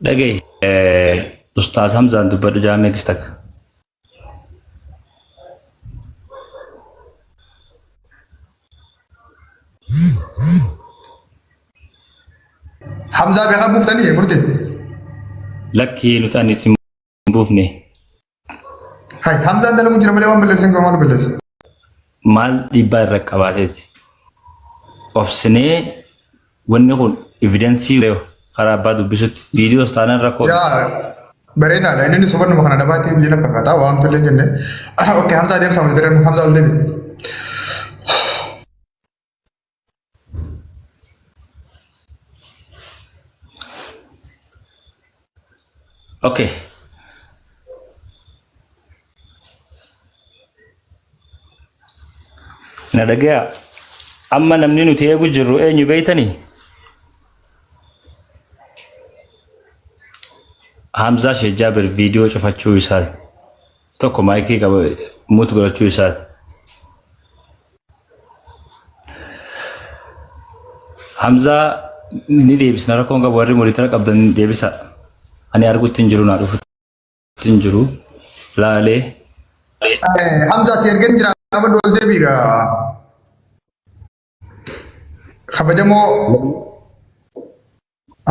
Dhagahi Ustaaz Hamzaan dubbadhu jaamee kistak. Hamzaa beekaa buuftanii murte. Lakkii nuti ani itti hin buufne. Hai Hamzaan dalagu jira malee waan balleessan qabu maal balleessa? Maal dhiibbaa irra qabaateeti. Obsinee wanni kun evidensii karaa abbaa dubbisutti viidiyoos taanaan rakkoo. Jaa bareedaadha. Inni sobannuma kana dhabaatee biyya na fakkaata. Waan tollee jenne. Okay Hamzaa deemsa Hamzaa ol deebi. Okay. Na dhagaya. Amma namni nuti eegu jirru eenyu beeytanii? Hamzaa Sheekh Jaabir viidiyoo cufachuu isaati. Tokko maayikii qaba muut godhachuu isaati. Hamzaa ni deebisna rakkoon qabu warri monitora qabdan deebisa. Ani argutti hin jiru naa dhufutti hin jiru. Laalee. Hamzaa si ergeen jira qabadhu ol deebii gaa. Kabajamoo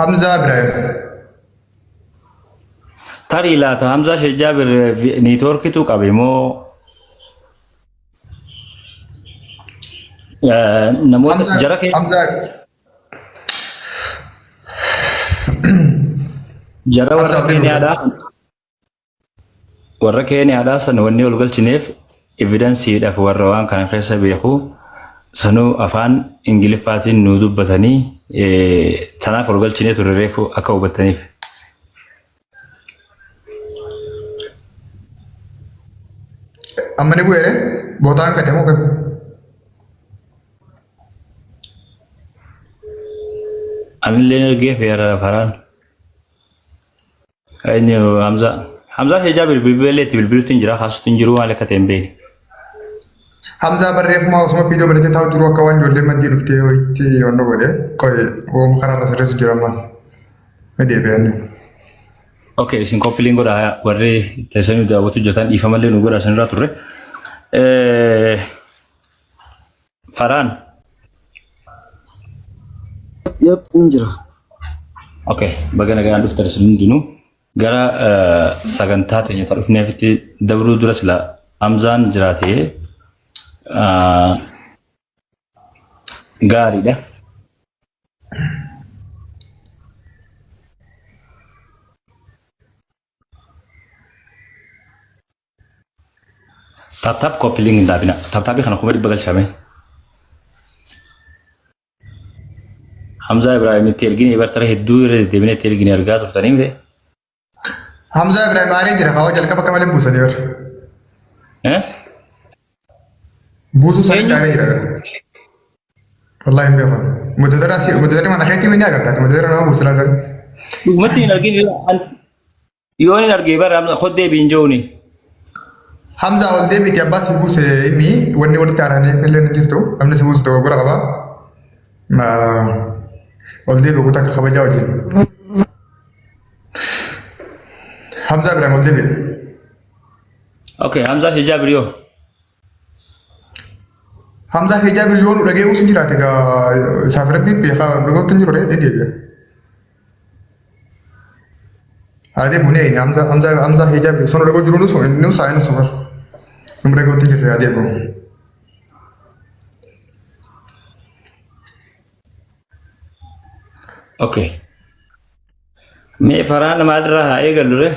Hamzaa Ibrahim. Tarii laata Hamzaa Sheekh Jaabir niitoorkitu qabe moo namoota Hamzaa jara kee Hamzaa jara warra Hamzaa ol deebii. Keeniyaadhaa Warra Keeniyaadhaa sana wanni ol galchineef evidensiidhaaf warra waan kana keessa beeku sanuu afaan Ingiliffaatiin nu dubbatanii sanaaf ol galchinee turre reefu akka hubattaniif. Amma ni bu'eere bootaan kate moo kam? Anillee ergee feera faraan. Eenyu Hamzaa? Hamzaa Sheejaa bilbilee itti bilbiluutti hin jira kaasutti hin jiru maal akka ta'e hin beekne. Hamzaa barreeffamaa osuma viidiyoo baratee taa'u jiru akka waan ijoollee maddii dhuftee wayitti yoonno godhe qoy wooma karaarra sirreessu jira amma ni deebi'an. Okay, isin koppiliin godha warri teessanii daawwatu hojjetan dhiifamallee nu godha isinirraa turre. Faraan. Yep, ni jira. Okay, baga nagaan dhuftan isin hundinuu gara sagantaa teenya ta dhufneefitti dabruu dura sila Hamzaan jiraate gaariidha. Tap tap copy link hin dhaabina. Tap tapii kana 100,000 galchame. Hamzaa Ibrahim itti ergine bartara hedduu irra deddeebine itti ergine argaa turtanii mire. Hamzaa Ibrahim aaree jira kaawwa jalqaba akka malee buusanii bar. Eh? Buusuu isaanii Eenyu? aaree jira. Wallaahi hin beeku. Mudadara si mudadara mana keetii ni agartaati mudadara nama buusu laala. Dhugumatti hin argin Yoon hin argee bara amma koddee biin jooni. Hamza ol deebiiti abbaa si buuse inni wanni walitti aaranii illee ni jirtu namni si buuse dogoggora qaba. Ol deebi kutaa akka kabajaa wajjin. Hamza Ibrahim ol deebi. Okay, Hamzaa Shee Jaabir yoo. Hamzaa Shee Jaabir yoo nu dhagee usun jiraate egaa isaaf rabbii beekaa dhugatti hin jiru ree deebi'a. Ade bune Hamza Hamza Hamza hijab sono lago jiru nusu nu sa nu sufar. Numre go tijir ade bu. Okay. Mee faraan maalirraa haa eegallu ree?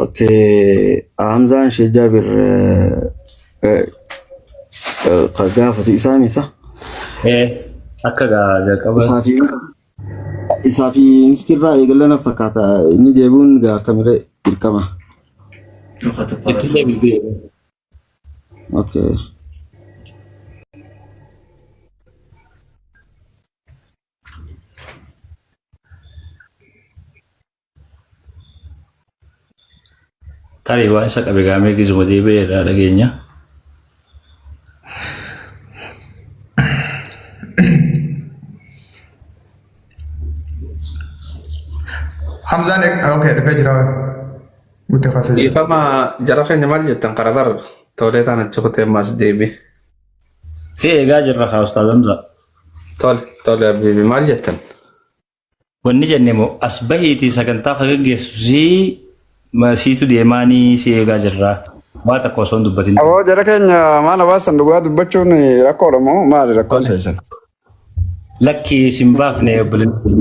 Okay, Hamzaan Sheikh Jaabir ka gaafatu isaan isa Ee, akka gaa jalqaba. isaa fi isaa fi miskirraa eegalla na fakkaata inni deebi'uun gaa akkamiree dirqama. Itti deebi'ee. Okay. Tarii waan isa qabe gaamee gizuma deebi'ee irraa dhageenya. Hamzaan okay dhufee jira. Guutuu kaasee jira. Dhiifama jara keenya maal jettan kara bar tolee taan achi kutee ammas deebi. Si eegaa jirra kaa Ustaaz Hamza. Tole tole habiibi maal jettan? Wanni jenne moo as bahiitii sagantaa ka gaggeessu sii siitu deemaanii si eegaa jirra. Waa takka osoo hin dubbatin. Aboo jara keenya maal abaasan dhugaa dubbachuun rakkoodha moo maali rakkoon Tole. teessan? Lakki sin baafne obboleessi.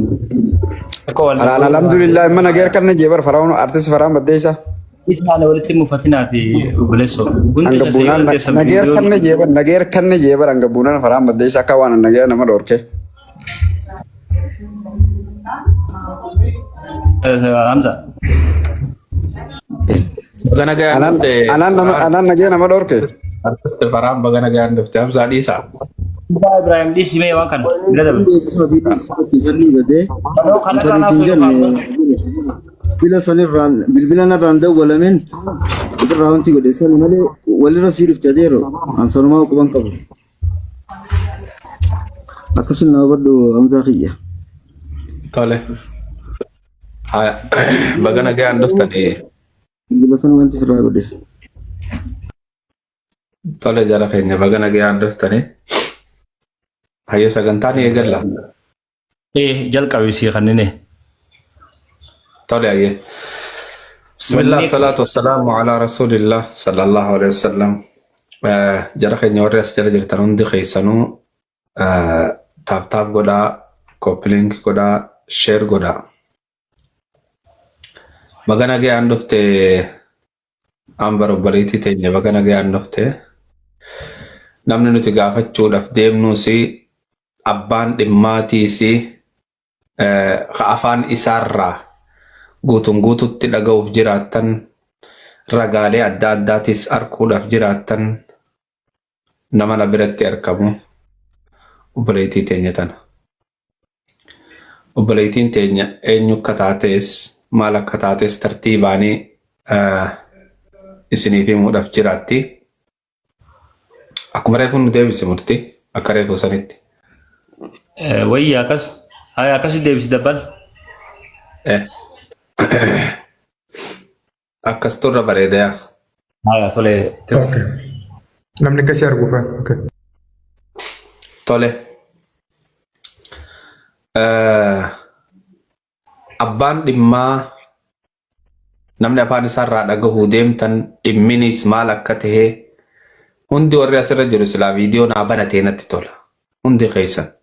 Akka wal Faraan alhamdulillah mana geer kan jee bar faraan artist faraan baddeessa. Isaan walitti mufatinaati obboleessoo. Hundi Hanga keessa yoo buunaan dandeessan nageer viidiyoon kan jee bar nageer kan jee bar hanga buunaan faraan baddeessa akka waan nageer nama dhorke. Hamza. Baga nagaan Anaan dhufte anaan nama Farhaan. anaan nageer nama dhorke. Artist Farhaan baga nagaan dhufte Hamzaa dhiisaa. Abbaa Ibrahim dhiisi mee waan kana bira dabre. Deebisa viidiyoo isatti sanii badee Baroo kanarraa saniif naaf hin socho'aa. jenne bilbila sanirraan bilbila narraan dawwalameen ofirraa wanti godhe sani malee walirra sii dhufte adeero an sanumaa quban qabu. Akkasin nama badhu Hamzaa kiyya. Tole. Haya. Baga nagaan dhuftanii. Bilbila sana wanti ofirraa godhe. Tole jara keenya baga nagaan dhuftanii. Hayyo sagantaa ni eegalla. Ee jalqabi sii kannine. Tole hayyee. Bismillah Wanni salaatu wassalaamu ala rasulillah sallallahu alaihi wasallam. Jara keenya warri as jala jirtan hundi keessanuu tap tap godhaa, copy link godhaa, share godhaa. Baga nagaan dhufte Ambar obboleettii teenya baga nagaan dhufte. Namni nuti gaafachuudhaaf deemnuus abbaan dhimmaatiis ka afaan isaarraa guutuun guututti dhaga'uuf jiraattan ragaalee adda addaatis arguudhaaf jiraattan nama na biratti argamu obboleettii teenya tana. Obboleettiin teenya eenyu akka taates maal akka taates tartiibaanii isiniif himuudhaaf jiraatti. Akkuma reefu nu deebise murtii akka reefu sanitti. Wayya akkas. Haya akkasi deebisi dabbal. Akkas turra bareeda yaa. Haya tole. Okay. Namni akkasii arguufan. Okay. Tole. Abbaan dhimmaa namni afaan isaarraa dhagahuu deemtan dhimminis maal akka tahe hundi warri asirra jiru silaa viidiyoo naa banatee natti tola. Hundi keessan.